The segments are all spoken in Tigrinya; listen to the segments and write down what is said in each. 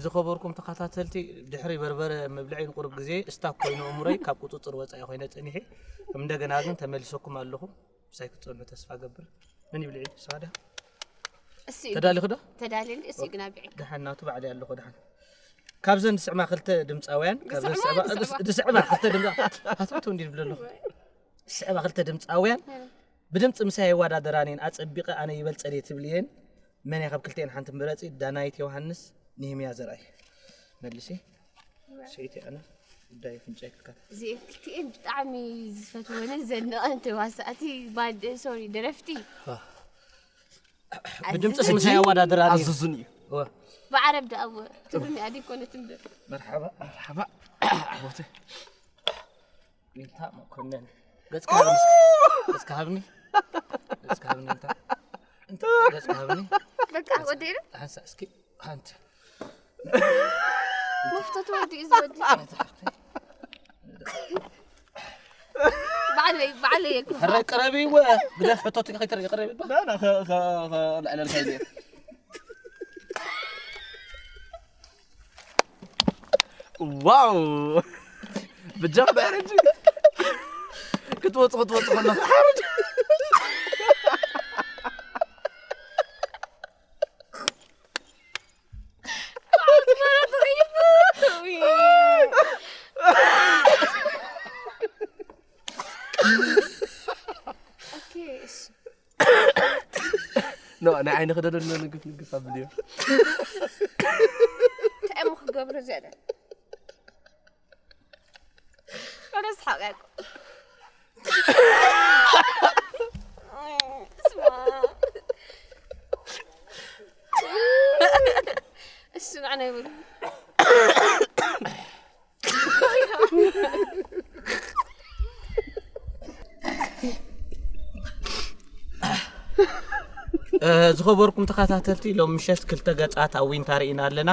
ዝኸበርኩም ተኸታተልቲ፣ ድሕሪ በርበረ ምብልዐይ ንቁሩብ ግዜ ስታክ ኮይኑ እምሮይ ካብ ቁፅፅር ወፃኢ ኮይነ ፀኒሐ። ከም እንደገና ግን ተመሊሰኩም ኣለኹም። ምሳይ ክትፀንሑ ተስፋ ገብር። መን ይብልዒ? ሳዳ? እሱ እዩ ተዳሊኹ ዶ? ተዳልየኒ እሱ እዩ ግና ብዒ ደሓን ናቱ ባዕለይ ኣለኹ ደሓን። ካብዘን ዝስዕማ ክልተ ድምፃውያን፣ ካብዘን ዝስዕማ፣ ዝስዕማ- ዝስዕማ። ዝስዕማ ክልተ ድምፃ ኣትምቶ እንዲ ዝብለ ኣለኹ። ዝስዕማ ክልተ ድምፃውያን ብድምፂ ምሳይ የዋዳደራኔን ኣፀቢቐ ኣነ ይበልፀን እየ ትብልየን። መን እያ ካብ ክልተኤን ሓንቲ ምረፂ? ዳናይት ዮሃንስ፣ ንህምያ ዘርኣይ። መልሲ ስዒት ኣነ ጉዳይ ፍንጫይ ክልካት እዚኤን ክልቲኤን ብጣዕሚ ዝፈትወንን ዘንቐን ተዋሳእቲ ባንድ ሶሪ ደረፍቲ ብድምፅስ ምሳይ ኣወዳድራ ኣዝዙን እዩ። ብዓረብ ደኣ እወ ትግርኛ ኣይኮነትን በር መርሓባ መርሓባ ኣቦተ ዊንታ መኮነን። ገፅካ ሃብኒ እስኪ። ገፅካ ሃብኒ። ገፅካ ሃብኒ ዊንታ። እንተ ገፅካ ሃብኒ። በቃ ወዲእና ሓንሳ እስኪ ሓንቲ መፍቶ ተወዲኡ ዝወዲ ባዕለይ ባዕለይ የኩ ሕረ ቅረቢ ወ ብደፍ ሕቶት ከይትርኢ ቅረቢ ባ لا لا خ- خ- خ- لا لا لا ዋው ብጃ ባረጅ ክትወፅ ክትወፅ ከሎ ኖ ናይ ዓይኒ ክደደሎ ንግፍ ንግፍ ኣብልዮ እንታይ እሞ ክገብሮ ዘለ ኣነስ ሓቃ እኮ እሱ ንዓና ይብሉ ዝኸበርኩም ተኸታተልቲ ሎም ምሸት ክልተ ገፃት ኣብ ዊንታ ርኢና ኣለና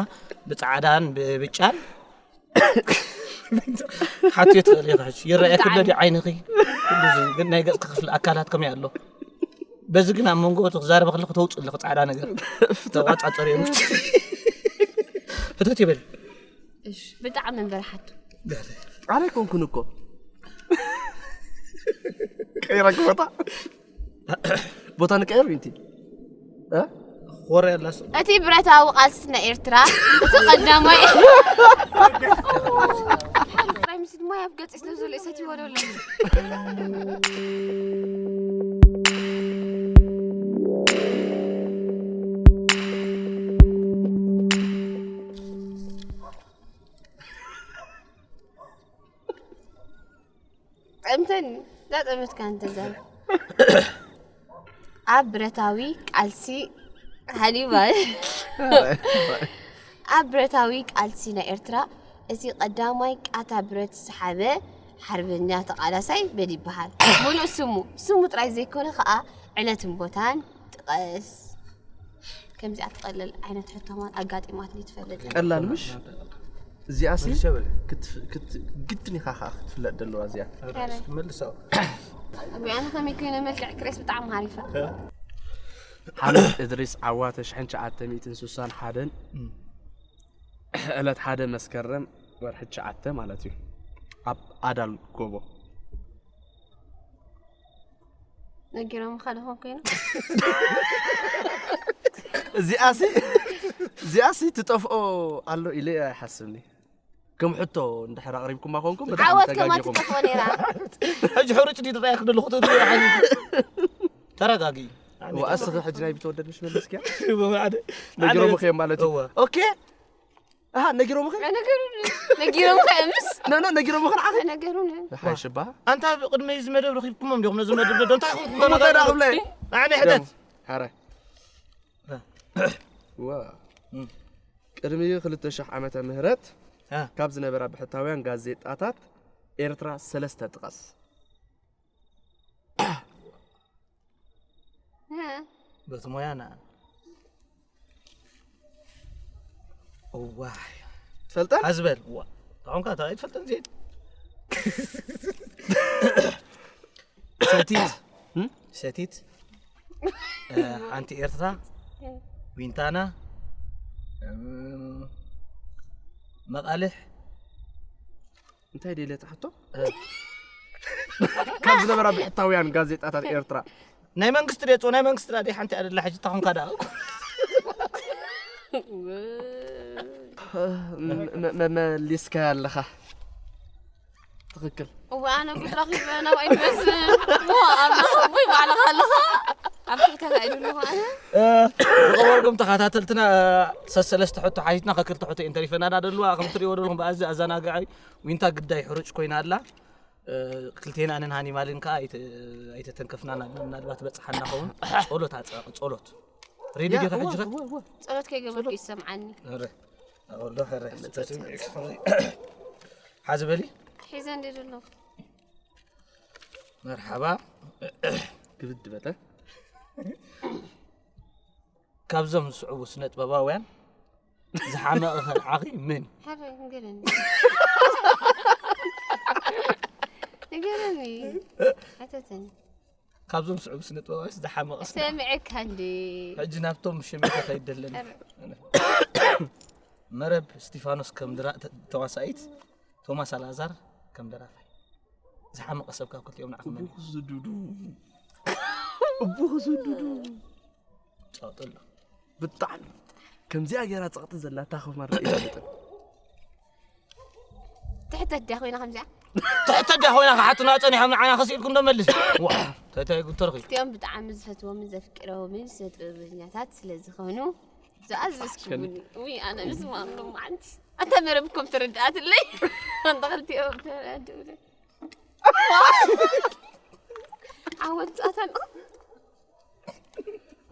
ብፃዕዳን ብብጫን ሓትዮ ትኽእል ኢኻ ሕጂ ይረኣየኪ ኣሎ ድዩ ዓይንኺ ኩሉ እዚ ግን ናይ ገፅኪ ክፍሊ ኣካላት ከመይ ኣሎ በዚ ግን ኣብ መንጎ እቲ ክዛረበ ከለኹ ተውፅእ ኣለኹ ፃዕዳ ነገር ተቋፃፀር እዮም ሕተት ይበል እሺ ብጣዕሚ እምበር ሓቱ ኣነ ኣይኮንኩን እኮ ቀይረክ ቦታ ቦታ ንቀየር ቢንቲ ኮርያ ኣላስ እቲ ብረታዊ ቃልሲ ናይ ኤርትራ እቲ ቀዳማይ ጥራይ ምስ ድማ ኣብ ገጽ ስለ ዘሎ እሰት ይወደሎ ጠምተኒ ዛጠመትካ እንተዛ ኣብ ብረታዊ ቃልሲ ሃሊባ ኣብ ብረታዊ ቃልሲ ናይ ኤርትራ እቲ ቀዳማይ ቃታ ብረት ዝሰሓበ ሓርበኛ ተቓላሳይ መን ይበሃል? ሙሉእ ስሙ ስሙ ጥራይ ዘይኮነ ከዓ ዕለትን ቦታን ጥቀስ። ከምዚኣ ትቐልል ዓይነት ሕቶማን ኣጋጢማትኒ ትፈልጥ። ቀላል ምሽ? እዚኣ ሲ ክትፍ- ክት- ግድን ኢኻ ከዓ ክትፍለጥ ደለዋ እዚኣ። መልሶ ኣነ ከመይ ኮይነ መልክዕ ክሬስ ብጣዕሚ ሃሪፋ። ሓምድ እድሪስ ዓዋ ተሽሕን ትሽዓተ ሚእትን ስሳን ሓደን ዕለት ሓደ መስከረም ወርሒ ትሽዓተ ማለት እዩ ኣብ ኣዳል ጎቦ ነጊሮም ካልኾን ኮይኑ እዚኣሲ እዚኣሲ ትጠፍኦ ኣሎ ኢለ ኣይሓስብኒ ከም ሕቶ እንድሕር ኣቕሪብኩማ ኮንኩም ብጣዕሚ ዓወት ከማ ተጋጊኹም ትጠፍኦ ነይራ። ሕጂ ሕሩጭ ድዩ ዝረኣየክ ደለኹ ትብል ዓይኒ ተረጋጊ ወኣስኺ ሕጂ ናይ ብተወደድ ምሽ መለስኪያ ብማዕደ ነጊሮም ኸዮም ማለት እዩ እወ። ኦኬ ኣሃ ነጊሮም ኸ ነገሩን ነጊሮም ከየምስ ኖ ኖ ነጊሮም ኸ ንዓኺ ነገሩን ሓይሽ እባ ኣንታ ቅድመይ እዚ መደብ ረኺብኩሞም ዲኹም ነዚ መደብ ዶ እንታይ ኹም እሞ እንታይ ደኣ ክብለ ኣነ ሕተት ሓረ ዋ ቅድሚ ክልተ ሽሕ ዓመተ ምህረት እ። ካብ ዝነበራ ብሕታውያን ጋዜጣታት ኤርትራ ሰለስተ ጥቀስ በቲ ሞያና እዋይ ትፈልጠን ኣዝበል እዋ ታኹምካ እንታይ ኣይትፈልጥን ዜድ ሰቲት እም? ሰቲት እ፣ ሓንቲ ኤርትራ ዊንታና እም፣ መቓልሕ እንታይ ደልየ ትሓቶ ካብ ዝነበራ ብሕታውያን ጋዜጣታት ኤርትራ ናይ መንግስቲ ደጾ ናይ መንግስቲ ዳ ሓንቲ ኣደላ ሕጂ ታኹንካ ዳ መመሊስካ ኣለኻ ትኽክል እዋ ኣነ ጉድ ረኺበ ናብኣ ይመስል ሞ ኣምላኽ ኣቦይ ባዕልኻ ኣለኻ ኣብ ትሕተኻ ኢሉ ኣለኹ ኣነ ዝኸበርኩም ተኸታተልትና ሰሰለስተ ሕቶ ሓቲትና ከክልተ ሕቶ እየን ተሪፈናና ደለዋ ከም ትሪእዎ ደለኹም ብኣዚ ኣዘናጋዒ ዊንታ ግዳይ ሕሩጭ ኮይና ኣላ ክልቴና ኣነን ሃኒማልን ከዓ ኣይተተንከፍናን ኣለና ምናልባት በፅሓና ኸውን ጸሎት ኣፀ ጸሎት ሬዲ ዲኻ ሕጂ ኸ ጸሎት ከይገበርኩ ይሰምዓኒ ሓዚ በሊ ሒዘ እንዲ ደለኹ መርሓባ ክብድ በለ ካብዞም ዝስዕቡ ስነ ጥበባውያን ዝሓመቐ ከንዓኺ መን እዩ? ሓደ ንገረኒ። ንገረኒ። ሓተተኒ። ካብዞም ዝስዕቡ ስነ ጥበባውያን ዝሓመቐ ስነ- ሰሚዐካ እንዲ። ሕጂ ናብቶም ሽምዒ ከይደለኒ። መረብ እስቲፋኖስ ከም ድራ- ተ- ተዋሳኢት ቶማስ ኣልኣዛር ከም ደራፋይ ዝሓመቐ ሰብ ካብ ክልቲኦም ንዓኹም መን እዩ? ዝዱዱ እቡ ዝዱዱ ጸቕጥሎ ብጣዕሚ ከምዚኣ ገይራ ጸቕጢ ዘላታ ክመርእ ይፈልጥን ትሕተት ድያ ኮይና ከምዚኣ ትሕተት ድያ ኮይና ክሓቱና ጸኒሖም ንዓና ክስኢልኩም ዶ መልስ ዋ ተታይ ጉተርኺ እቲኦም ብጣዕሚ ዝፈትዎምን ዘፍቅረዎምን ስነ ጥበበኛታት ስለ ዝኾኑ ዝኣዘዝኩምኒ ውይ ኣነ ንስማም ሎማዓንቲ ኣታ መረብ ኮም ተረድኣትለይ ኣንተ ክልቲኦም ተረድኡለይ ዓወት ጻተን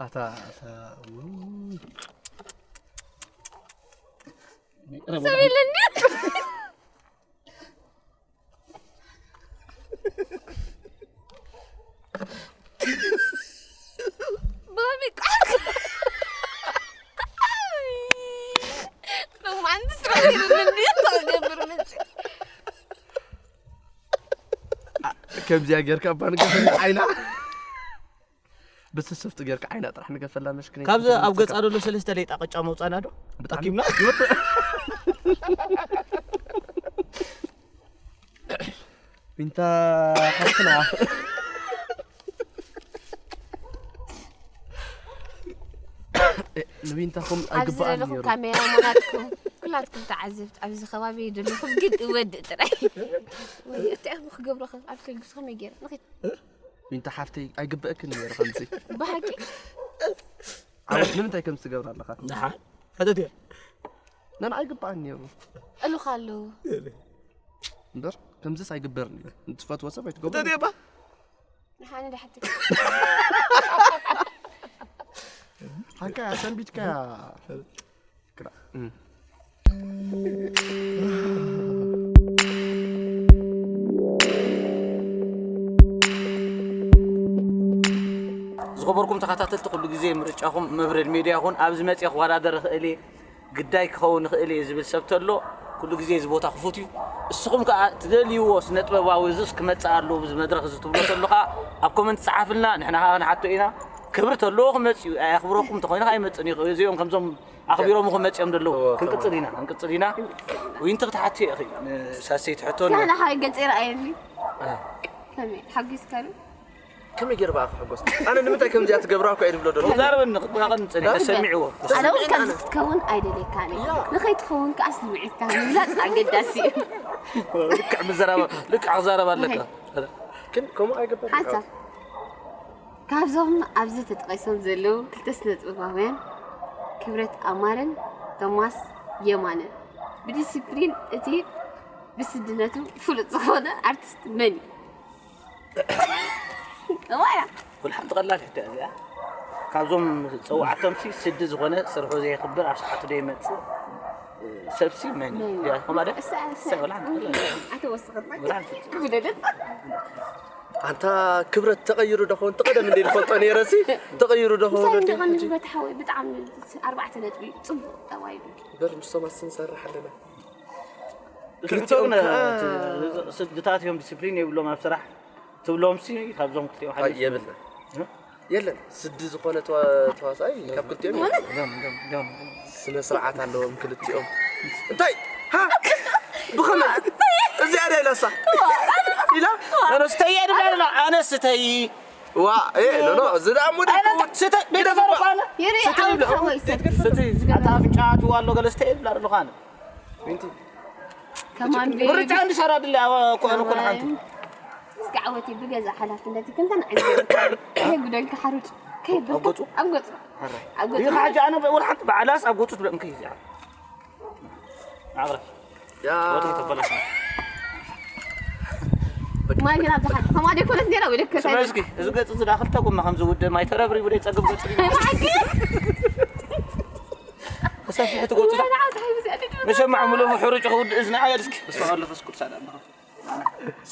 ኣታ ኣታ ሰብለኒ ከምዚኣ ጌርካ እባ ንገፈላ ዓይና ብስስፍቲ ጌርካ ዓይና ጥራሕ ንገፈላ መሽክነ ካብዚ ኣብ ገጻ ዘሎ ሰለስተ ሌጣ ቅጫ መውጻና ዶ ብጣዕሚ ዊንታ ሓፍትና ንዊንታኹም ኣብዚ ኣይግባኣን ዘለኹም ነይሩ ካሜራ ማናትኩም ኩላትኩም ተዓዘብቲ ኣብዚ ከባቢ ዘለኹም ግን እወድእ ጥራይ ወይ እቲ ኣኹ ክገብሮ ከ ኣብ ከልግስ ከመይ ገይረ ንኺድ ዊንታ ሓፍተይ ኣይግበእክን ነይሩ ከምዚ ብሓቂ ዓወት ንምንታይ ከምዚ ትገብር ኣለኻ ደሓን ፈተት እየ ነን ኣይግባኣን ነይሩ እሉኻ ኣለዉ እምበር ከምዚስ ኣይግበርን እዩ ንትፈትዎ ሰብ ኣይትገብሩ ተዴባ ንሓነ ዳሕቲ ሓካ ሰንቢትካ ዝኸበርኩም ተኸታተልቲ ኩሉ ግዜ ምርጫኹም መብረድ ሜድያ ይኹን ኣብዚ መፅአ ክወዳደር ይኽእል እየ ግዳይ ክኸውን ይኽእል እየ ዝብል ሰብ ተሎ ኩሉ ግዜ እዚ ቦታ ክፉት እዩ። እስኹም ከኣ ትደልይዎ ስነ ጥበባዊ እዙስ ክመጽእ ኣለዎ ብዚ መድረኽ እዚ ትብሎ ተሎ ከኣ ኣብ ኮመንት ጸሓፍልና ንሕና ከኣ ክንሓቶ ኢና። ክብሪ ተለዎ ክመጽእ እዩ ኣየኽብረኩም እንተኾይኑ ከኣ ኣይመጽእን እዩ። እዚኦም ከምዞም ኣኽቢሮምኹም መጺኦም ዘለዉ ክንቅጽል ኢና ክንቅጽል ኢና። ዊንቲ ክትሓቲ ኢኺ ንሳሰይቲ ሕቶ ንሕና ሓይ ገጽ ይረኣየኒ ከመይ ሓጒስካሉ? ከመይ ገይረ በኣ ክሕጎስ ኣነ ንምንታይ ከምዚኣ ትገብራ እኳ እየ ድብሎ ደሎ ዛረበኒ ክቆራቐን ጸኒሐ ተሰሚዕዎ ኣነ እውን ከምዚ ክትከውን ኣይደልየካን እየ ንኸይትኸውን ከዓ ስምዒትካ ምብላፅ ኣገዳሲ እዩ ልክዕ ምዘራባ ልክዕ ክዛረብ ኣለካ ግን ከምኡ ኣይገበር ሓንሳብ ካብዞም ኣብዚ ተጠቒሶም ዘለዉ ክልተ ስነ ጥበባውያን ክብረት ኣማረን ቶማስ የማነን ብዲሲፕሊን እቲ ብስድነቱ ፍሉጥ ዝኾነ ኣርቲስት መን እዩ እዋያ ወላ ሓንቲ ቀላል ሕቶ እያ እዚኣ ካብዞም ፀዋዕቶምሲ ስዲ ዝኾነ ስርሑ ዘየኽብር ኣብ ሰዓቱ ዘይመፅእ ሰብሲ መን እዩ ከምኡ ደ ኣተወስኸት ወላ ሓንቲ ጉደደት ኣንታ ክብረት ተቐይሩ ዶ ኸውን ተቐደም እንደ ዝፈልጦ ነይረሲ ተቐይሩ ዶ ኸውን ምሳይ ወዲ እንደቐኒ ሕጂ? ክብረት ሓወይ ብጣዕሚ ኣርባዕተ ነጥቢ ፅቡቕ ተባሂሉ በር ምስ ቶማስ ንሰርሕ ኣለና ክልቲኦም ስድታት እዮም ዲስፕሊን የብሎም ኣብ ስራሕ ትብሎም ሲ ካብዞም ክልቲኦም ሓደ የብልና የለን ስዲ ዝኾነ ተዋሳይ ካብ ክልቲኦም ስነ ስርዓት ኣለዎም ክልቲኦም እንታይ ብኸመይ? እዚኣ ድያ ኢላሳ? ኢላ? ኣነ ስተይ እየ ድብላ ኣለኹ፣ ኣነ ስተይ። ዋ፣ ኤ፣ ኖ፣ ኖ፣ እዚ ደኣ ሙድ ኣነ ይከውን። ስተይ፣ ግደፍ ቤተሰብ እባ። እኮ ኣነ። ይርኢ ስተይ ዓውዲ ይብላ። ሓወይ ሰብ። ስተይ፣ ኣታ ኣፍንጫ ኣትዋ ኣሎ፣ ገለ ስተይ ይብላ ኣለኹ ኣነ። ቢንቲ። ከማን ቤቢ። ምርጫ እንዲ ሰራ ድለ፣ ኣዋ፣ እኮ ኣነ እኮ ንሓንቲ። እስኪ ዓወት ብገዛ ሓላፍነት ክንተ ንዓይ። ከይ ጉደልካ ሓሩጭ። ከይ ኣብ ገጹ? ኣብ ገጹ። ሕራይ። ኣብ ገጹ። ይኸ ሕጂ ኣነ ወላ ሓንቲ በዓላስ ኣብ ገጹ ትብለኒ ከይ እዚኣ። ዓቕረብ። ያ። ወደ ተበላሽ። ማይ ግን ኣብዛ ሓንቲ ከማን ደኮነት ነራ ወይ ደከታ? ስማይ እስኪ፣ እዚ ገጽ እዚ ዳ ክልተ ጎማ ከም ዝውደ ማይ ተረብሪቡ ደይ ጸግብ ገጽ እዩ። ሓቂ። ተሰፊሑ ትጎጽ ዳ። ወላ ዓወት ሓይብዚ ኣድዱ። መሸማዕ ሙሉ ሕሩጭ ክውድ እዝና ዓበድ እስኪ። በስመ ኣብ ወወልድ ወመንፈስ ቅዱስ ኣዳም።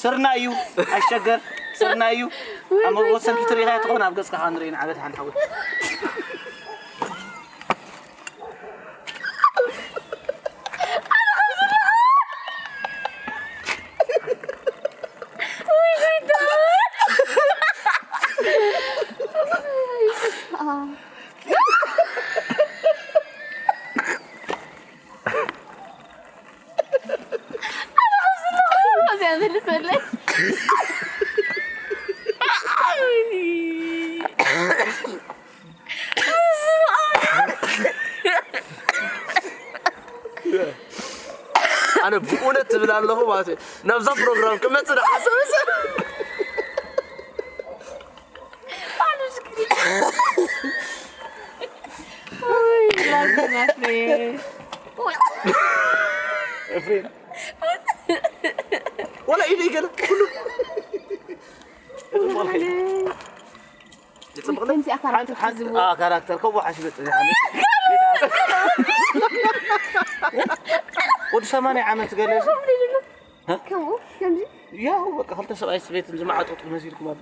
ስርና እዩ፣ ኣይሸገር፣ ስርና እዩ። ወይ ኣብ መጎሰን ጎይታ። ክትሪኻ ትኾን ኣብ ገጽካ ክንርኢ ንዓበት ሓን ሓዊ። ወይ ጎይታ። እዚኣ መልሰለይ። ኣነ ብእውነት ትብል ኣለኹ ማለት እዩ። ናብዛ ፕሮግራም ክመጽእ ዝሓሰበ ሰብ። ወይ ላግና ፍሬ። ኤፍሬም። ወላ ኢደይ ገለ ኩሉ። ይጽብቕለይ? ከምዚ ኣካል ሓንቲ፣ ሓንቲ፣ ዝብሉ። ኣ፣ ካራክተር ከቦ ሓሽ ገጽ። ወዲ ሰማንያ ዓመት ገለ። ከምኡ ኢሉ። እ? ከምኡ፣ ከምዚ። ያው በቃ ክልተ ሰብኣይ ሰበይትን ዝመዓጠጡ መሲልኩም ኣሎ።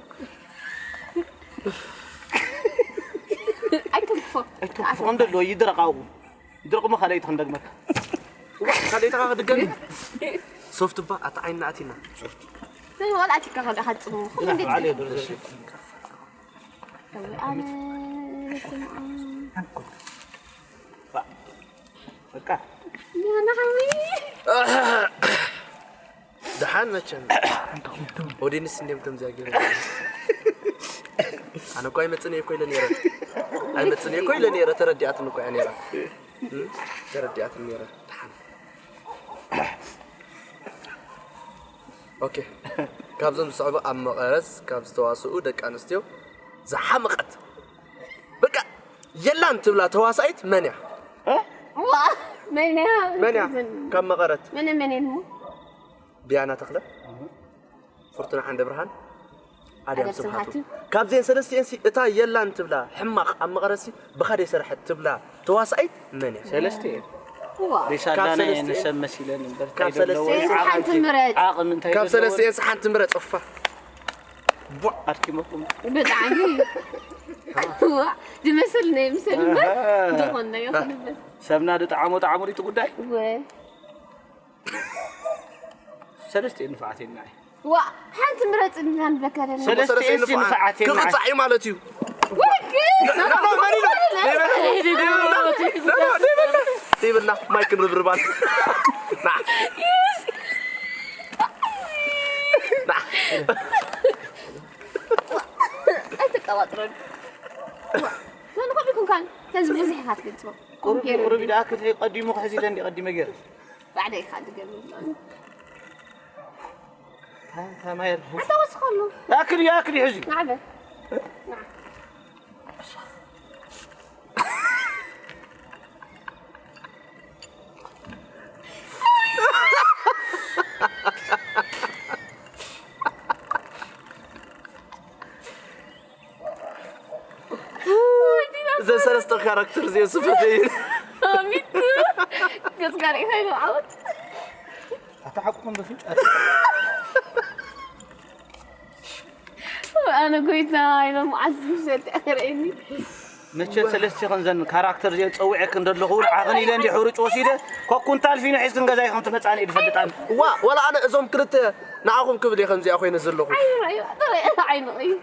ኣይተንክፎ። ኣይተንክፎ፣ ከም ዘለዎ ይድረቕ ኣብኡ። ይድረቕ እሞ ካልኣይቲ ክንደግመካ። እዋ፣ ካልኣይትኻ ክድገም? ሶፍት እባ፣ ኣታ ዓይንና ኣቲና። ናይ ወላ ኣቲካ ከዳ ሓጽሙ። ግና ዓሊ ዶ ዘሽ-? ኣነ፣ ስምዓ። በቃ። ያና ሓዊ። ደሓን መቸም። ኦዲንስ እንዲም ከምዚኣ ገይሩ። ኣነ እኮ ኣይመጽእን እየ እኮ ኢለ ነይረ። ኣይመጽእን እየ እኮ ኢለ ነይረ፣ ተረዲኣትኒ እኮ እያ ነይራ። እም? ተረዲኣትኒ ነይረ። ደሓን። ኦኬ። ካብዞም ዝስዕቡ ኣብ መቐረት ካብ ዝተዋስኡ ደቂ ኣንስትዮ ዝሓመቐት፣ በቃ፣ የላን ትብላ ተዋሳኢት መን እያ? እ? ዋ፣ መን እያ? መን እያ? ካብ መቐረት። መን፣ መን እያ? ቢያና ተኽለ፣ ፍርቱና ዓንደብርሃን፣ ኣድያም ኣድያም ስብሃቱ። ስብሃቱ። ካብዘን ሰለስቲኤን ሲ እታ የላን ትብላ ሕማቕ ኣብ መቐረሲ ብኻ ደይሰርሐት ትብላ ተዋሳኢት መን እያ? ሰለስቲኤን። ዋ። ካብ ደይሳላና ሰለስቲኤን፣ ንሰብ መሲለን እምበር ካብ እንታይ ሰለስቲኤን ዘለዎ ሓንቲ ዓቕሚ፣ ምረጽ። ዓቕሚ እንታይ ካብ ዘለዎ? ሰለስቲኤን ሓንቲ ምረጽ፣ ኦፋ። ቧዕ። ኣድኪመኩም። ብጣዕሚ። ዋ፣ ድመስል ናይ ምሰል እምበር ኣሃ። ዝኾን ናይ ይኹን እምበር። ሰብና ድጠዓሞ ጠዓሙ ሪቱ ጉዳይ? ወ። ሰለስቲኤን ንፍዓት የናይ። ዋ፣ ሓንቲ ምረጽ እንዲና ንብለካ ዘለና። ሰለስቲኤን ሰለስቲኤን ንፍዓት። ንፍዓት የናይ። ክቕጻዕ እዩ ማለት እዩ። ወኪ! ኖ፣ ኖ፣ መን ኢሉ? ደይበላ። ደይበላ። ደይበላ። ማይክ ንርብርባል። ና። ና። ኣይትቀባጥረሉ። ዋ፣ ኖ፣ ንኸቢኩም ካን። ከዚ ብዙሕ ኢኻ ትገልጾ። ቁሩብ፣ ቁሩብ ይደኣክል ቀዲሙ ክሕዚ ኢለ እንዲ ቀዲመ ገይረ። ባዕደይ ኢኻ ትገብር። ታ-፣ ታማየር። ኣታ ወስኸሉ። ያክል፣ ያክል ይሕዚ። ናዕበ። ና። እዘን ሰለስተ ካራክተር እዚአን ስፈተይ። ኣሚቱ። ገጽካ ርኢኻ ኢሉ ዓወት። ኣታ ሓቁኹም በፍንጫ። ኣነ ጎይታ ኢሎም መዓዝ ምሸት እያ ከርእየኒ። መቸም ሰለስቲኽን ዘን ካራክተር እዚአን ጸዊዐክን ዘለኹ፣ ንዓኽን ኢለ እንዲ ሕሩጭ ወሲደ፣ ኮኩንታል ፊኖ ሒዝክን ገዛይ ከም ትመጻኒ እየ ዝፈልጥ ኣነ። ዋ፣ ወላ ኣነ እዞም ክልተ ንዓኹም ክብል እየ ከምዚኣ ኮይነ ዘለኹ። ዓይኒ ርእዩ፣ ርእዩ፣ ዓይኒ ርእዩ።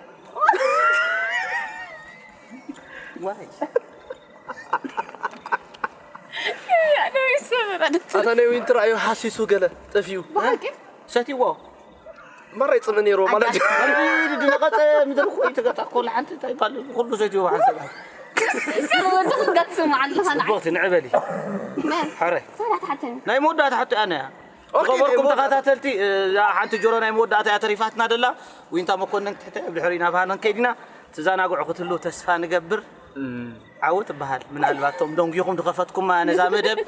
ዋይ። ኣታ ናይ ዊንቲ ረኣዮ ሓሲሱ ገለ ጠፊኡ። ብሓቂ ሰትይዎ ማራ ይፅምእ ነይርዎ ማለት እዩ። ከምዚ ድነቐፀ ምድሪ እኮ ይተገጣ እኮ ለሓንቲ እንታይ ይባል ኩሉ ሰትይዎ ሓንሰብ ወዲ ክትጋት ትስምዓ ኣለኻ ንዓይ ቦቲ ንዕበሊ መን ሓራይ ሰላ ትሓተኒ ናይ መወዳእታ ሕቶ ኣነ እያ ኦኬ፣ ዝኸበርኩም ናይ መወዳእታ። ተኸታተልቲ እዛ ሓንቲ ጆሮ ናይ መወዳእታ እያ ተሪፋትና ደላ ዊንታ መኮንን ክትሕተ ኣብ ድሕሪ ናብ ሃነን ከይዲና ትዛናግዑ ክትህልው ተስፋ ንገብር ዓወት ትበሃል ምናልባት ቶም ደንጊኹም ዝኸፈትኩማ ነዛ መደብ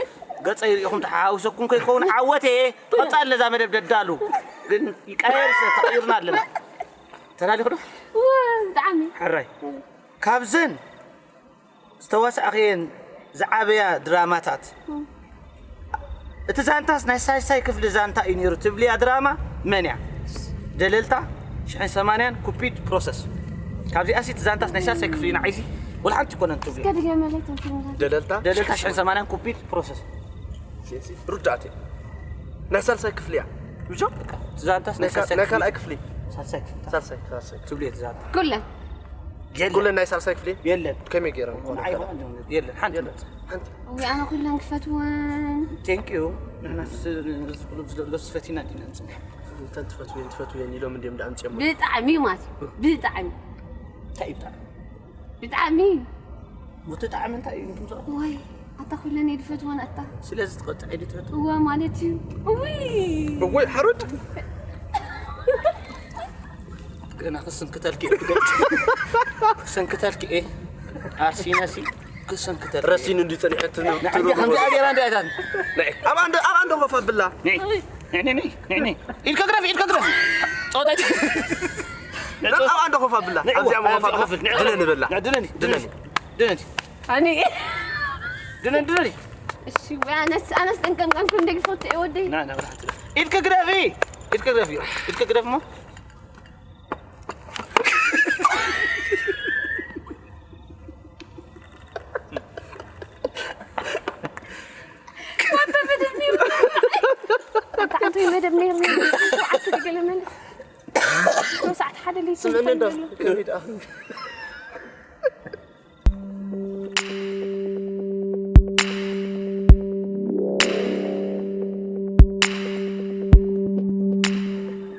ገፀ ይሪኢኹም ተሓሃውሰኩም ከይከውን ዓወት እየ ትቐፃል ነዛ መደብ ደዳሉ ግን ይቀየር ተቐይርና ኣለና ተላሊኹ ዶ ብጣዕሚ ሕራይ ካብዘን ዝተዋሳእኽየን ዝዓበያ ድራማታት እቲ ዛንታስ ናይ ሳልሳይ ክፍሊ ዛንታ እዩ ነይሩ ትብልያ ድራማ መን እያ? ደለልታ ሽሕን ሰማንያን ኩፒድ ፕሮሰስ ካብዚኣሲ እቲ ዛንታስ ናይ ሳልሳይ ክፍሊ ንዓይሲ ወላ ሓንቲ ይኮነን ትብልያ ከድገመለይ ተንፊንካ ደለልታ ደለልታ ሽሕን ሰማንያን ኩፒድ ፕሮሰስ ሩዳእቲ ናይ ሳልሳይ ክፍሊ እያ ብቻ እቲ ዛንታስ ናይ ናይ ሳልሳይ ናይ ክፍሊ ካልኣይ ክፍሊ ሳልሳይ ክፍሊ ሳልሳይ ሳልሳይ ትብልየ እቲ ዛንታ ኩለን የለን ኩለን ናይ ሳልሳይ ክፍሊ የለን ከመይ ገይረን ኮነ ንዓይ ይኾን የለን ሓንቲ ሓንቲ ወይ ኣነ ኩለን ክፈትወን ቴንክ ዩ ንሕና እዚ ኩሉ ዝደሎ ዝፈቲና ዲና ንፅንሕ እንተን ትፈትውየን ትፈትውየን ኢሎም እንዲዮም ዳኣምፅኦም ብጣዕሚ ማለት እዩ ብጣዕሚ እንታይ እዩ ብጣዕሚ ብጣዕሚ እቲ ጣዕሚ እንታይ እዩ ንትምፅኦ ወይ ኣታ ኩለን እየ ዝፈትወን ኣታ ስለዚ ትቐፅዐ ዲ ትፈትው እወ ማለት እዩ ውይ እወይ ሓሩድ ገና ክስንክተልኪ እየ ትገልፅ ክሰንክተልኪ እየ ኣርሲነሲ ክሰንክተልኪ ረሲን እንዲ ፀኒሐት ንዓይ ከምዚኣ ገይራ እንዲ ኣይታት ኣብ ኣንዶ ኣብ ኣንዶ ኮፍ ኣብላ ኢድካ ግረፍ ኢድካ ግረፍ ፀወታ ኣብ ኣንዶ ኮፍ ኣብላ ኣብዚኣ ኮፍ ኣብላ ድነ ንበላ ድነኒ ድነኒ ኣኒ ድነኒ ድነኒ እሺ ወይ ኣነስ ኣነስ ጠንቀምቀምኩ እንደግፈት እየ ወደይ ኢድካ ግረፊ ኢድካ ግረፊ ኢድካ ግረፍ ሞ ኣንተ መደብ ነይሩ ኣንተ ሓንቲ መደብ ነይሩ ሸውዓተ ገለ መለ ሰዓት ሓደ ለይት ስምዕኒ ዶ ከመይ ደኣ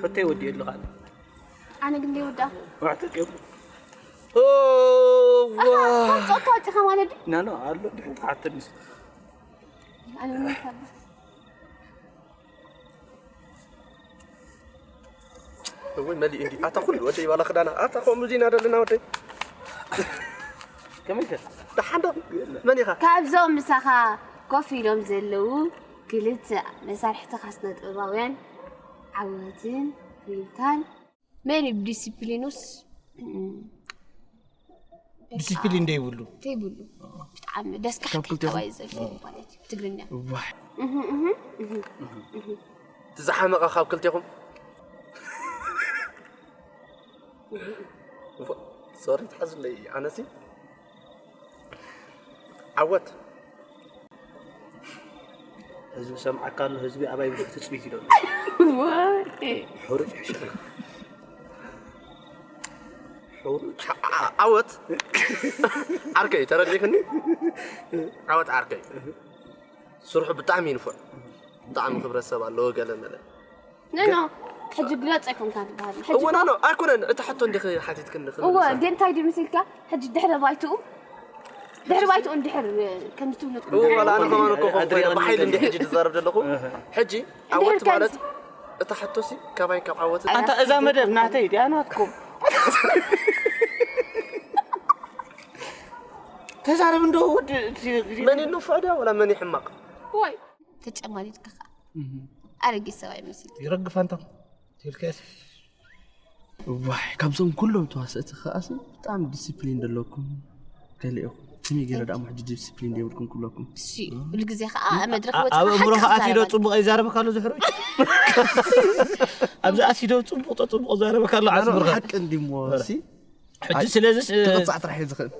ሕቶይ ወዲኡ ኣለኻ ኣነ ግን ደይወዳ ዋዕተቅ ፆታ ወፂኻ ማለት ድዩ ናኖ ኣሎ ድሕሪ ተሓተኒ ኣነ ምንታለ እውይ መሊእ እንዲ ኣታ ኩሉ ወደይ ባላ ክዳና ኣታ ከምኡ ዚና ደለና ወደይ ከመይ ከ ደሓን ዶ መን ኢኻ ካብዞም ምሳኻ ኮፍ ኢሎም ዘለዉ ክልተ መሳርሕትኻ ስነ ጥበባውያን ዓወትን ሪልታን መን እዩ ብዲስፕሊኑስ ዲስፕሊን ደይብሉ ተይብሉ ብጣዕሚ ደስካሕካሕተዋይ ዘሎ ማለት እዩ ትግርኛ ዋሕ ዝሓመቐ ካብ ክልቴኹም ሶሪ ትሓዝለይ ኣነሲ ዓወት ህዝቢ ሰምዓካ ኣሎ ህዝቢ ኣባይ ብዙሕ ትፅቢት ኢሎ ሕሩጭ ሕሸ ዓወት ዓርከይ ተረዲእክኒ ዓወት ዓርከይ ስርሑ ብጣዕሚ ይንፉዕ ብጣዕሚ ክብረት ሰብ ኣለዎ ገለ መለ ነኖ ሕጂ ግለፅ ኣይኮንካ ትበሃል ሕጂ እወ ኖ ኣይኮነን እቲ ሕቶ እንዲኺ ሓቲትክኒ እወ ግን እንታይ ድዩ ምስልካ ሕጂ ድሕረ ባይትኡ ድሕረ ባይትኡ እንድሕር ከምዚ ትብሎ እወ ዋላ ኣነ ከማን እኮ ኮንኩ ብሓይሊ እንዲ ሕጂ ትዛረብ ዘለኹ ሕጂ ዓወት ማለት እታ ሕቶሲ ካባይ ካብ ዓወት ኣንታ እዛ መደብ ናተይ ድያ ናትኩም ተዛረብ እንዶ ወድ መን ይንፉዕ ድያ ወላ መን ይሕማቕ ወይ ተጨማሊትካ ከዓ ኣረጊት ሰብኣይ መሲል ይረግፍ ኣንታ ትብልካስ ዋይ ካብዞም ኩሎም ተዋሰእቲ ከኣስ ብጣዕሚ ዲስፕሊን ዘለኩም ገሊእኹም ከመይ ገይረ ደኣ ሕጂ ዲስፕሊን ዘይብልኩም ኩለኩም እሺ ኩሉ ግዜ ከዓ መድረክ ወፂ ኣብ እምሮኻ ኣትዩ ዶ ፅቡቕ ይዛረበካ ኣሎ ዝሕሩጭ ኣብዚ ኣትዩ ዶ ፅቡቕ ዶ ፅቡቕ ዛረበካ ኣሎ ዓስብርኻ ሓቂ እንዲሞ ሲ ሕጂ ስለዚ ትቕፃዕ ጥራሕ እዩ ዝኽእል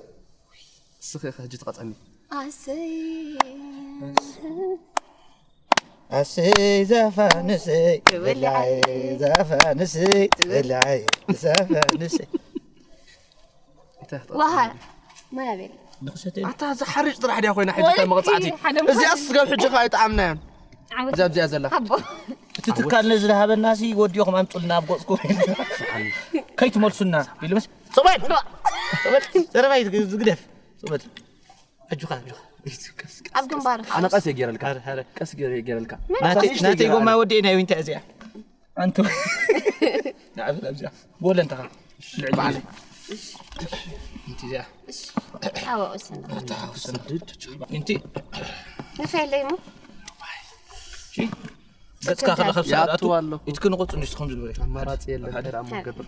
እስኺ ኢኻ ሕጂ ትቐፀኒ ኣሰይ ኣሰይ ዘፋንሰይ ክብላየ ዘፋንሰይ ክብላየ ዘፋንሰይ ዋሃ ማይ ኣቤል ኣታ ዝሓርጭ ጥራሕ ድያ ኮይና ሕጂ እታ መቕጻዕቲ። እዚኣ ስጋብ ሕጂ ከኣ ኣይጠዓምናያን። እዛ ኣብዚኣ ዘላ። እቲ ትካል ነዚ ዝሃበናሲ ወዲኹም ኣምጹልና ኣብ ገጽኩም። ከይትመልሱና ኢሉ መስ-፣ ጽቕበል! ጽቕበል! ዘረባይ ዝግደፍ። ጽቕበል! ኣጆኻ፣ ኣጆኻ። ኣብ ግንባርካ። ኣነ ቀስ እየ ገይረልካ። ቀስ ገይረ-፣ ገይረልካ። ናተይ፣ ናተይ ጎማ ወዲኤ ናይ ዊንታ እዚኣ። ኣንቱ። ንዓብ ኣብዚኣ። ጎለ እንተኻ። ልዕሊ ባዕለይ። እንቲ እዚኣ። ሓወኡ ስና። እንቲ። ንፈለይ ሞ? እሺ። ገጽካ ከለኻ ኣብ ሰዓት ይኣቱ ኣለኹ። ኢትክን ቁጽ እንዲስ ከም ዝብል። ኣማራጺ የለን። እንታይ ደኣ እሞ ገብር?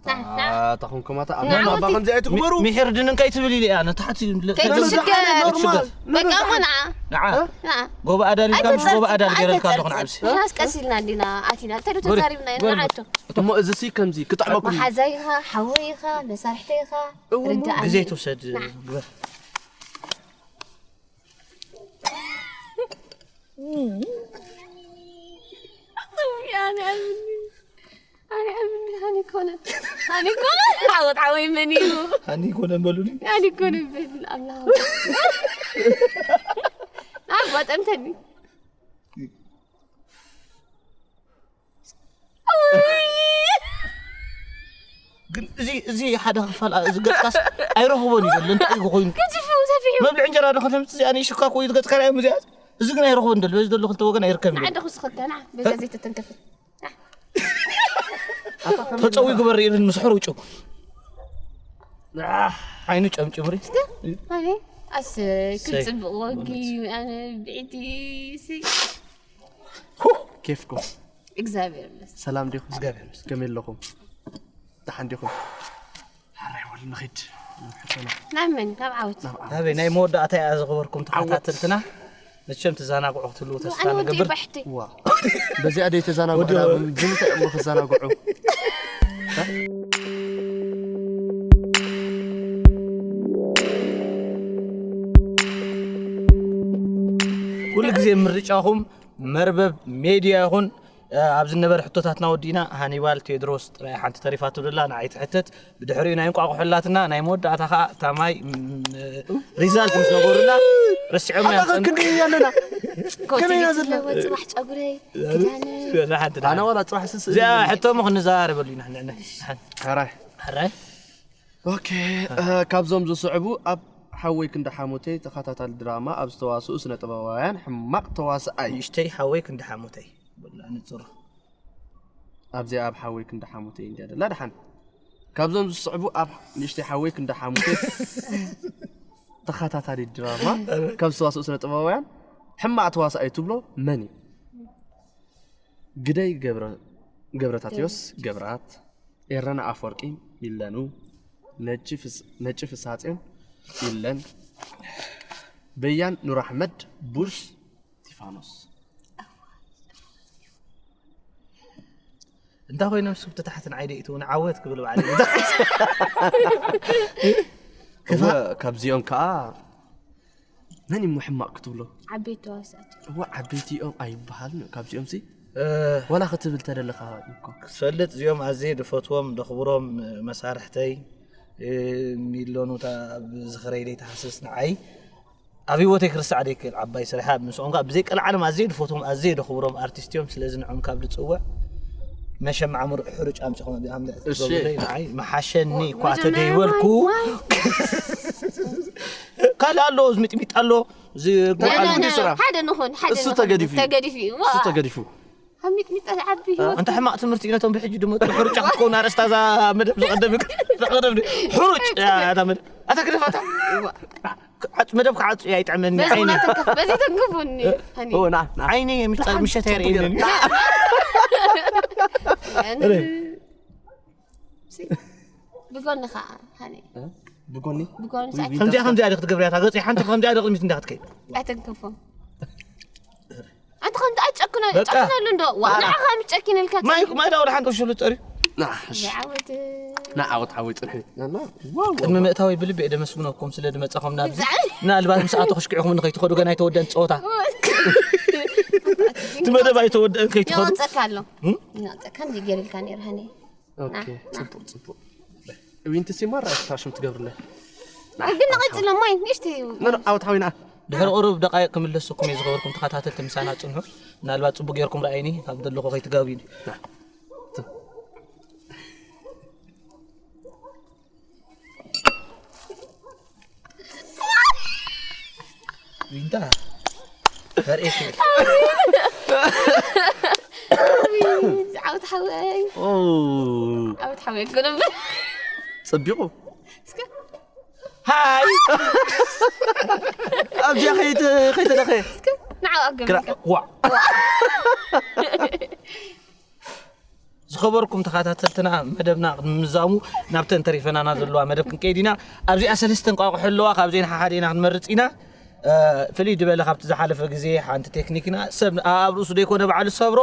ና፣ ና። ኣታ ኹንኩም ኣታ ኣብ ና፣ ኣባ ወዲ። ከምዚ ኣይትግበሩ። ሚ-፣ ሚሒር ድንን ከይትብል ኢለ እያ። ንታሕቲ ለ-፣ ከይትሽገር። ኖርማል። በቃ እሞ ንዓ። ንዓ። ንዓ። ጎባ ኣዳል ኢልካ ምስ ኣይተጸርጽ፣ ጎባ ኣዳል ገይረልካ ኣለኹ ኣይተጸርጽ። ንዓብሲ። ንሕናስ ቀስ ኢልና እንዲና ኣቲና። እንታይ ዶ ጎር-፣ ተዛሪብና ኢና? ጎር-፣ ንዓቶ። እሞ እዚ ሲ ከምዚ ክጥዕመኩም እዩ። መሓዛይ ኢኻ፣ ሓወይ ኢኻ፣ መሳርሕተይ ኢኻ። እወ፣ እሞ። ርዳእኒ። ግዜ ትውሰድ፣ ና። ግበር። ኣነ ኣምኒ፣ ኣነ ኣምኒ፣ ሃኒ ኮነ፣ ሃኒ ኮነ፣ ዓወት ዓወይ መን እዩ? ሃኒ ኮነ በሉኒ። ሃኒ ኮነ በል፣ ኣምላኽ። ኣጓጠምተኒ። ግን እዚ፣ እዚ ሓደ ክፋል፣ እዚ ገጽካስ ኣይረኽቦን እዩ ዘሎ። እንታይ እዩ ኮይኑ? ገዚፉ፣ ሰፊሑ። መብልዒ እንጀራ ዶ ከተምጽእ እዚኣ ንእሽቶ እኳ ኮይኑ ገጽካ ርኣዮም እዚኣ። እዚ ግን ኣይረኽቦን ዘሎ። በዚ ዘሎ ክልተ ወገን ኣይርከብን ዘሎ። ንዓደ ክስኸካ፣ ንዓ፣ በዛ ዘይተተንከፈት። ተጸዊ ግበር ኢልን ምስ ሕሩጩ። ዓይኑ ጨምጭምሪ። እስከ፣ ኣነ፣ ኣሰይ፣ ሰይ። ክጽብቕ ወጊ፣ ኣነ፣ ብዒቲ፣ ሲ። ኬፍኩም። እግዚኣብሔር ይመስገን። ሰላም ዲኹም? እግዚኣብሔር ይመስገን። ከመይ ኣለኹም? ደሓን ዲኹም? ሓራይ ወል ንኺድ። ናብ መን? ናብ ዓወት። ናብ ዓወት። ኣበይ ናይ መወዳእታ እያ ዝኸበርኩም ዓወት። ተኸታተልትና። መቸም ትዘናግዑ ክትህልዉ ተስፋ ኣነ ወዲ ንገብር። ባሕቲ። ዋ። በዚኣ ደይ ተዘናግዑ ወዲ ዳ-፣ ብምንታይ እሞ ክዘናግዑ? ኩሉ ግዜ ምርጫኹም መርበብ ሜድያ ይኹን። እ፣ ኣብ ዝነበረ ሕቶታትና ወዲእና፣ ሃኒባል ቴድሮስ ጥራይ ሓንቲ ተሪፋቶ ደላ፣ ንዓይ ትሕተት። ብድሕሪኡ ናይ እንቋቑሖ ኣላትና፣ ናይ መወዳእታ ኸኣ እታ ማይ፣ ም፣ ሪዛልት ምስ ነገሩና፣ ረሲዖም ኢና ሓታ ክንዲ ኢና ኣለና። ኮቲ ከመይ ኢና ዘለና? ለወ ጽባሕ ጨጉረይ፣ ክዳነይ። ሓንቲ ኣነ ዋላ ጽባሕ ስስ እዚኣ ሕቶ እሞ ክንዘራረበሉ ኢና፣ ንዕነ። ሕራይ። ሕራይ። ኦኬ፣ እ፣ ካብዞም ዝስዕቡ ኣብ ሓወይ ክንዲ ሓሞተይ ተኸታታሊ ድራማ ኣብ ዝተዋስኡ ስነ ጥበባውያን ሕማቕ ተዋስኣይ። ንእሽተይ ሓወይ ክንዲ ሓሞተይ። በላ ንጽሮ። ኣብዚኣ ኣብ ሓወይ ክንዲ ሓሙተይ እንድያ ደላ ደሓን። ካብዞም ዝስዕቡ ኣብ ንእሽተይ ሓወይ ክንዲ ሓሙተይ ተኸታታሊ ድራማ ካብ ዝተዋስኡ ስነ ጥበባውያን ሕማቕ ተዋሳኣይ ትብሎ መን እዩ? ግደይ ገብረ፣ ገብረታትዮስ ገብረኣብ፣ ኤረና ኣፈወርቂ ሚለኑ፣ ነጭ ፍስ-፣ ነጭ ፍስሃጽዮን ሚለን፣ በያን ኑር ኣሕመድ፣ ቡሽ ስቲፋኖስ። እንታይ ኮይኖም ስብ ተታሕትን ዓይደ ይእትውን ዓወት ክብል ባዕለ። እወ፣ ካብዚኦም ከዓ መን እዩ ሕማቕ ክትብሎ? ዓበይቲ ተዋሳእቲ። እወ፣ ዓበይቲ እዮም ኣይበሃልን እዮም። ካብዚኦም ሲ እ፣ ዋላ ክትብል ተደለኻ እኮ። ክትፈልጥ እዚኦም ኣዝየ ድፈትዎም፣ ደኽብሮም፣ መሳርሕተይ፣ እ፣ ሚሎኑታ ኣብ ዝኽረይ ደይተሃስስ ንዓይ ኣብ ህይወተይ ክርስዓ ደይክእል ዓባይ ስራሓ። ምስኦም ከዓ ብዘይ ቀልዓለም ኣዝየ ድፈትዎም፣ ኣዝየ ደኽብሮም ኣርቲስት እዮም። ስለዚ ንዖም ካብ ድጽውዕ መሸም ዓምር ሕሩጭ ኣምጽኹም ኣብ ኣምልዕ እሺ። ትገብሩለይ ንዓይ መሓሸኒ እኳ መጀመርያ ተደይበልኩ። ማይ፣ ማይ። ካልእ ኣሎ፣ እዚ ሚጥሚጣ ኣሎ፣ እዚ ጉዕ ኣሎ። ሓደ ንኹን፣ ሓደ እሱ ንኹን። ተገዲፉ እዩ። ተገዲፉ እዩ። እሱ ዋ። ተገዲፉ። ኣብ ሚጥሚጣ ዝዓቢ ህይወት። ኣንታ ሕማቕ ትምህርቲ እዩ ነቶም ብሕጂ ድመጹ ሕሩጫ ክትከውን ኣርእስታ እዛ መደብ ዝቐደም፣ ዝቐደም ሕሩጭ፣ ያ፣ እታ መደብ። ኣታ ግደፋታ። ዓጽ-፣ መደብ ክዓጹ እያ ኣይጥዕመኒ፣ በዚ ዓይኒ። ናተንከፍ-፣ በዚ ተንክፉኒ። ሃኒ። ኦ፣ ና፣ ና። ዓይኒ ምሽ-፣ ምሸት ኣይርእየንን። ና። ሲ-፣ ብጎኒ ኸዓ፣ ሃኒ። ብጎኒ? ብጎኒ ሰዓት ከምዚኣ፣ ከምዚኣ ዲኺ ትገብርያ፣ እታ ገጽ ሓንቲ ከምዚኣ ዲኺ ቅድሚት እንዳ ክትከይ። ኣይተንክፎ። ኣንተ ከምዚ ኣይትጨክኖ-፣ በቃ። ጨክነሉ እንዶ። ዋ፣ በቃ። ንዓኻ ምጨኪነልካ ማይ፣ ጸኒሑ። ማይ ዳውላ ሓንቲ ወሽሉ ጸርዩ። ና፣ እሺ። ዝዓወት። ና፣ ዓወት፣ ዓወት፣ ጽንሒ። ና፣ ና። ዋው፣ ቅድሚ ዋው። ምእታወይ ብልቢ እየ ደመስግነኩም ስለ ድመጻኹም ናብዚ። ብዛዕባ ምናልባት ምስ ኣቶ ክሽኪዕኹም ንኸይትኸዱ ገና ኣይተወደአን ጸወታ። እቲ መደብ ኣይተወደአን ከይትኸዱ። ይቐጸካ ኣሎ። እም? ይቐጸካ፣ ከምዚ ገይርልካ ነይሩ፣ ሃኒ። ኦኬ፣ ና፣ ና። ጽቡቕ፣ ጽቡቕ። ዊንቲ ሲማር ኣሽታሽም ትገብርለ። ግን ንቐጽሎ ማይ ንእሽተይ እዩ። ኖ ኖ ዓወት ሓዊና ድሕሪ ቁሩብ ደቃይቕ ክምለሰኩም እየ። ዝኸበርኩም ተኸታተልቲ ምሳና ጽንሑ። ምናልባት ጽቡቅ ጌርኩም ረኣይኒ ካብ ዘለኹ ከይትጋብዩኒ። ዊንታ ተርእየኪ። ዓውት ሓወይ ዓውት ሓወይ ክነብ ጽቢቑ ሃይ ኣብዚኣ ከይተ ከይተለኸ ንዓው ኣገበልካ ዋ ዝኸበርኩም ተኸታተልትና መደብና ምዛሙ ናብተን ተሪፈናና ዘለዋ መደብ ክንቀይድ ኢና። ኣብዚኣ ሰለስተ እንቋቑሖ ኣለዋ። ካብዚአን ሓሓደ ኢና ክንመርፅ ኢና። ፍልይ ዝበለ ካብቲ ዝሓለፈ ግዜ ሓንቲ ቴክኒክና ሰብ ኣብ ርእሱ ዘይኮነ ባዕሉ ዝሰብሮ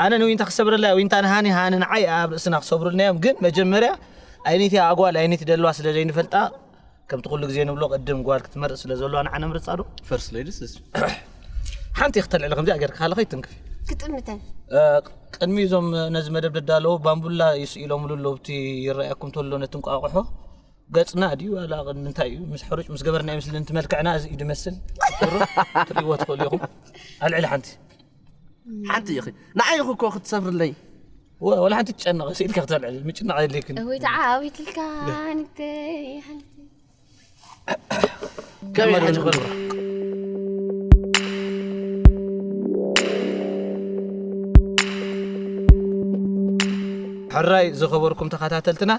ኣነ ንዊንታ ክሰብረላ ዊንታ ንሃኒ ሃኒ ንዓይ ኣብ ርእስና ክሰብሩልና እዮም። ግን መጀመርያ ኣይነቲ ኣጓል ኣይነቲ ደልዋ ስለ ዘይንፈልጣ ከምቲ ኩሉ ግዜ ንብሎ ቅድም ጓል ክትመርፅ ስለ ዘለዋ ንዓነ ምርፃ ዶ ፈርስ ሌዲስ ሓንቲ ክተልዕለ ከምዚኣ ጌርካ ካለ ከይትንክፊ ክጥምተን ቅድሚ እዞም ነዚ መደብ ደዳለዎ ባምቡላ ይስኢሎምሉ ኣለዉ። እቲ ይረኣየኩም ተሎ ነቲ እንቋቑሖ ገፅና ድዩ ዋላ ቅድሚ እንታይ እዩ ምስ ሕሩጭ ምስ ገበርና ይመስልን እቲ መልክዕና እዚ እዩ ድመስል። ትሩ ትርእይዎ ትኽእሉ ኢኹም። ኣልዕሊ ሓንቲ ሓንቲ ኢኺ ንዓይ ኢኹ እኮ ክትሰብርለይ ወ- ወላ ሓንቲ ትጨነቕ ስኢልካ ክተልዕል ምጭናቕ የድልየክን። ወይ ተዓዊትልካ ንግተይ ሓንቲ ከመይ ሓጂ ክብራ ሕራይ ዝኸበርኩም ተኸታተልትና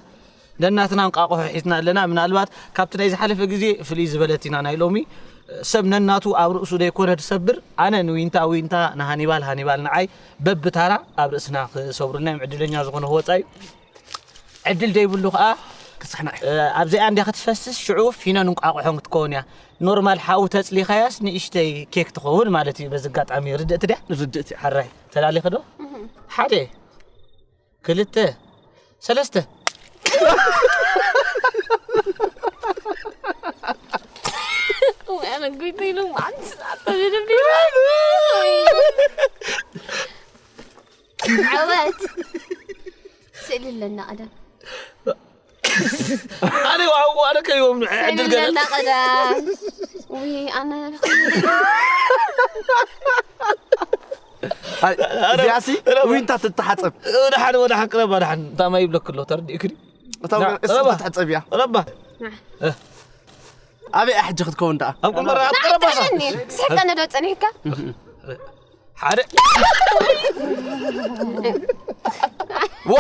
ነናትና እንቃቑሖ ሒዝና ኣለና። ምናልባት ካብቲ ናይ ዝሓለፈ ግዜ ፍልይ ዝበለት ኢና ናይ ሎሚ። ሰብ ነናቱ ኣብ ርእሱ ዘይኮነ ትሰብር። ኣነ ንዊንታ፣ ዊንታ ንሃኒባል፣ ሃኒባል ንዓይ በብታራ ኣብ ርእስና ክሰብሩልና እዮም። ዕድለኛ ዝኾነ ክወፃ እዩ። ዕድል ዘይብሉ ከዓ ክስሕና እዩ ኣብዚኣ እንዲያ ክትፈስስ ሽዑ ፊኖን እንቋቑሖን ክትከውን እያ። ኖርማል ሓዊ ተፅሊኻያስ ንእሽተይ ኬክ ትኸውን ማለት እዩ። በዚ ኣጋጣሚ ርድእቲ ድያ? ርድእቲ ሕራይ ተላሊኺ ዶ? ሓደ ክልተ ሰለስተ ኣነ ጎይተይ ነው ማለት ዓወት ስእሊ ኣለና ቀደም ኣነ ዋው ኣነ ከይዎም ዕድል ገለ ሰሚለና ቀዳም ውይ ኣነ እዚኣሲ ዊንታ ትተሓፀብ ወደ ሓደ ወደ ሓቅረባ ደሓን እንታይ ማይ ይብለክ ኣሎ ተረዲእክኒ እታ እሱ ትሕፀብ እያ ረባ ኣበይ ሕጂ ክትከውን ደኣ ኣብ ቁመራ ኣብ ቀረባ ስሕቀ ነዶ ፀኒሕካ ሓደ ዋ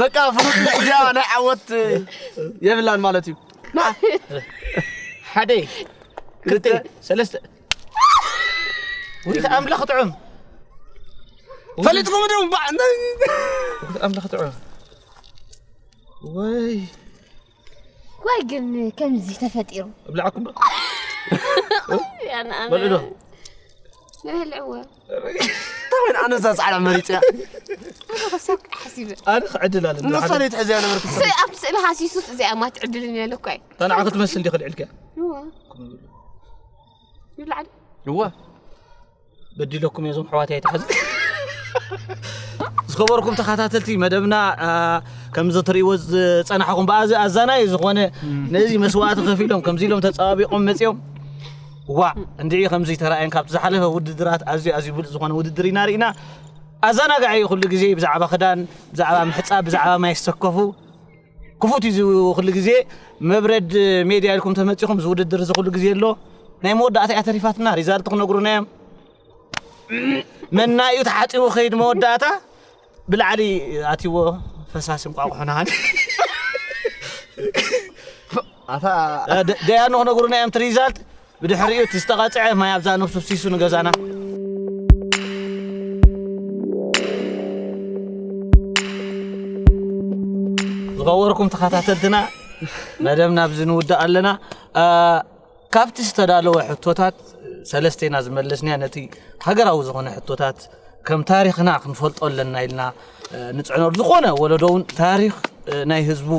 በቃ ፍሉጥ እዚኣ ናይ ዓወት የብላን ማለት እዩ ሓደ ክልተ ሰለስተ ወይ ኣምላኽ ጥዑም ፈሊጥኩም ዶ እምባ ኣምላኽ ጥዑም ወይ ወይ ግን ከምዚ ተፈጢሩ እብላዕኩም ያና በልዑ ዶ ንበልዕዎ ተምን ኣነ እዛ ፃዕዳ መሪፅያ ኣነ ከሳቅ ሓሲበ ኣነ ክዕድል ኣለ ንሳ ዘይትሕዝያ ነበርኩ ኣብ ስእሊ ሃሲሱስ እዚኣ ማት ዕድልን ያለ እኮ እዩ ታንዓ ክትመስል ዲ ክልዕልካ እዋ ይብላዕ እዋ በዲለኩም እየ እዞም ኣሕዋት ኣይትሓዙ ዝኸበርኩም ተኸታተልቲ መደብና ከምዚ ትርእይዎ ዝፀናሕኹም ብኣዚ ኣዛናይ ዝኾነ ነዚ መስዋእቲ ከፊሎም ከምዚ ኢሎም ተፀባቢቖም መፅኦም ዋ እንድዒ ከምዚ ተራእየን ካብቲ ዝሓለፈ ውድድራት ኣዝዩ ኣዝዩ ብሉፅ ዝኾነ ውድድር ኢና ርኢና ኣዘናጋዒ እዩ ኩሉ ግዜ ብዛዕባ ክዳን ብዛዕባ ምሕፃብ ብዛዕባ ማይ ዝተከፉ ክፉት እዩ ኩሉ ግዜ መብረድ ሜድያ ኢልኩም ተመፂኹም እዚ ውድድር እዚ ኩሉ ግዜ ኣሎ ናይ መወዳእታ እያ ተሪፋትና ሪዛልት ክነግሩና እዮም መናዩ ተሓፂቡ ከይድ መወዳእታ ብላዕሊ ኣትዎ ፈሳሲ እንቋቑሖ ናሃን ኣታ ደያኑ ክነግሩና እዮም እቲ ሪዛልት ብድሕሪኡ እቲ ዝተቐፅዐ ማይ ኣብዛ ነብሱ ፍሲሱ ንገዛና ዝኸበርኩም ተኸታተልትና መደብ ናብዚ ንውዳእ ኣለና ካብቲ ዝተዳለወ ሕቶታት ሰለስቴና ዝመለስንያ ነቲ ሃገራዊ ዝኾነ ሕቶታት ከም ታሪኽና ክንፈልጦ ኣለና ኢልና ንፅዕኖ ዝኾነ ወለዶ እውን ታሪኽ ናይ ህዝቡ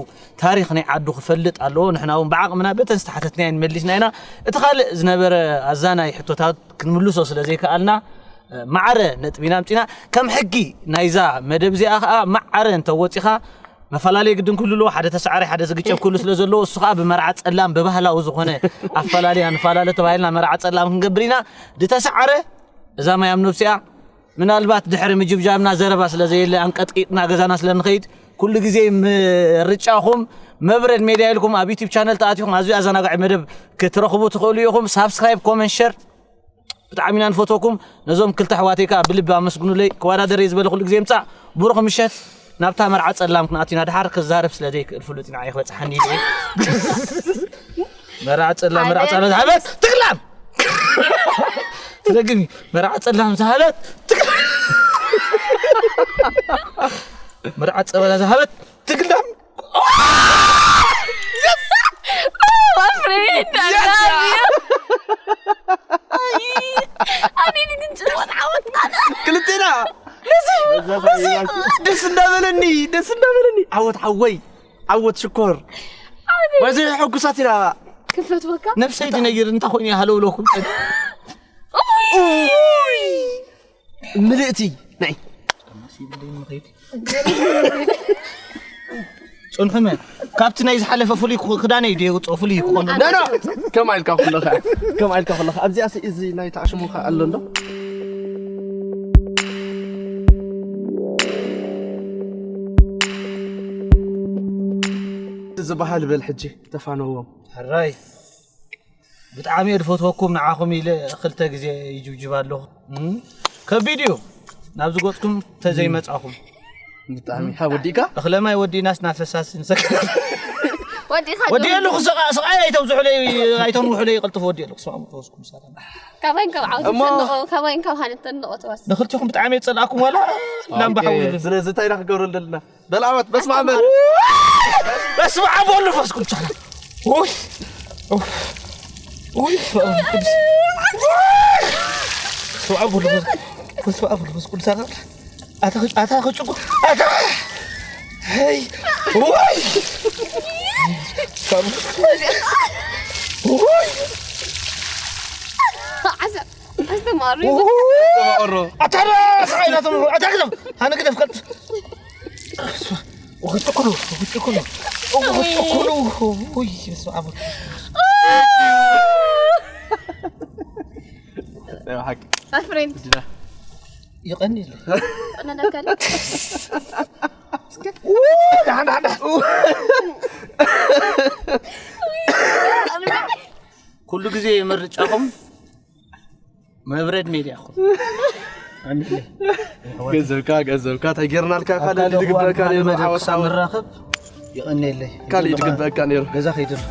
ታሪኽ ናይ ዓዱ ክፈልጥ ኣለዎ ንሕና እውን ብዓቕምና በተን ዝተሓተትናዮ ንመሊስና ኢና እቲ ካልእ ዝነበረ ኣዛናይ ሕቶታት ክንምልሶ ስለ ዘይከኣልና ማዕረ ነጥቢ ኢና ኣምፂና። ከም ሕጊ ናይዛ መደብ እዚኣ ከዓ ማዕረ እንተወፂኻ መፈላለየ ግድን ክህሉ ኣለዎ። ሓደ ተሳዓራይ ሓደ ዝግጨብ ክህሉ ስለ ዘለዎ እሱ ከዓ ብመርዓ ፀላም ብባህላዊ ዝኾነ ኣፈላለያ ንፈላለ ተባሂልና መርዓ ፀላም ክንገብር ኢና። ዝተሳዓረ እዛ ማይ ኣብ ነብሲኣ ምናልባት ድሕሪ ምጅብጃብና ዘረባ ስለ ዘየለ ኣንቀጥቂጥና ገዛና ስለ ንኸይድ ኩሉ ግዜ ምርጫኹም መብረድ ሜድያ ኢልኩም ኣብ ዩቲብ ቻነል ተኣቲኹም ኣዝዩ ኣዘናጋዒ መደብ ክትረኽቡ ትኽእሉ ኢኹም። ሳብስክራይብ፣ ኮመንት፣ ሸር ብጣዕሚ ኢና ንፈትወኩም። ነዞም ክልተ ኣሕዋተይ ከዓ ብልቢ ኣመስግኑለይ። ክወዳደር እየ ዝበለ ኩሉ ግዜ ምፃእ። ብሩኽ ምሸት። ናብታ መርዓ ፀላም ክንኣቱ ኢና። ድሓር ክዛረብ ስለ ዘይክእል ፍሉጥ ኢና ኣይክበፅሓኒ ኢለ እየ። መርዓ ፀላም መርዓ ፀላም ዝሃበት ትግላም ትደግሚ መርዓ ፀላም ዝሃበት ትግላም መርዓ ፀበላ ዝሃበት ትግላም My friend, I love you. ኣኔ ግን ጭወት ዓወት ኣነ ክልቴና ደስ እንዳበለኒ ደስ እንዳበለኒ ዓወት ሓወይ ዓወት ሽኮር ወዚ ሕጉሳት ኢና ክፈትወካ ነብሰይ ትነግር እንታይ ኮይኑ ሃለውለኩም ምልእቲ ናይ ፅንሑመ ካብቲ ናይ ዝሓለፈ ፍሉይ ክዳነይ ዶ የውፅኦ ፍሉይ ክኾኑ ኖ ኖ ከም ኢልካ ኩለኻ ከም ኢልካ ኩለኻ ኣብዚኣ ሲ- እዚ ናይ ተዓሽሙኻ ኣሎ እንዶ ዝበሃል በል ሕጂ ተፋነዎም ሕራይ ብጣዕሚ እየ ዝፈትወኩም ንዓኹም ኢለ ክልተ ግዜ ይጅብጅብ ኣለኹ እም፣ ከቢድ እዩ ናብዚ ገፅኩም ተዘይመፃኹም ብጣዕሚ ካብ ወዲእካ እኽለማይ ወዲእናስ ናብ ፈሳሲ ንሰግር ወዲኻ ወዲእ ኣለኹ ስቓ- ስቓይ ኣይተብዝሑለይ ኣይተንውሑለይ ይቐልጥፉ ወዲእ ኣለኹ ስማዕ ተወስኩም ሰላም ካባይን ካብ ዓወት እሞ- ተንቆ ካባይን ካብ ሃነት ተንቆ ተዋስ ንክልቲኹም ብጣዕሚ የፀላእኩም ዋላ ላምባ ሓዊ ይብል ስለዚ እንታይ ኢና ክገብረሉ ዘለና በልዓወት በስማዕ በል በስመ ኣብ ወወልድ ወመንፈስ ቅዱስ ኣሐድ። ውይ፣ ውይ፣ ውይ፣ በስመ ኣብ ወወልድ ወመንፈስ ቅዱስ። በስመ ኣብ ወወልድ ወመንፈስ ቅዱስ። በስመ ኣብ ወወልድ ወመንፈስ ቅዱስ። ኣታ ኸ- ኣታ ኸጭቁ- ኣታ ሄይ፣ ውይ፣ ውይ፣ ዓሰብ ኣስተማሪ ተማቐሮ ኣታ ደ- ስራይ ናቶም ኣታ ግደፍ፣ ኣነ ግደፍ፣ ቀጥ- ወጭኩሉ ወጭኩሉ ወጭኩሉ ውይ በስመ ኣብ ሓቂ My friend ይቐኒል ቀነዳካል ኩሉ ግዜ ምርጫኹም መብረድ ሜድያ ኹም ገንዘብካ ገንዘብካ እንታይ ጌርናልካ ካልእ ድግበካ ነይሩ ሓወሳወ ንራኸብ ይቐኒለይ ካልእ ድግበካ ነይሩ ገዛ ከይድር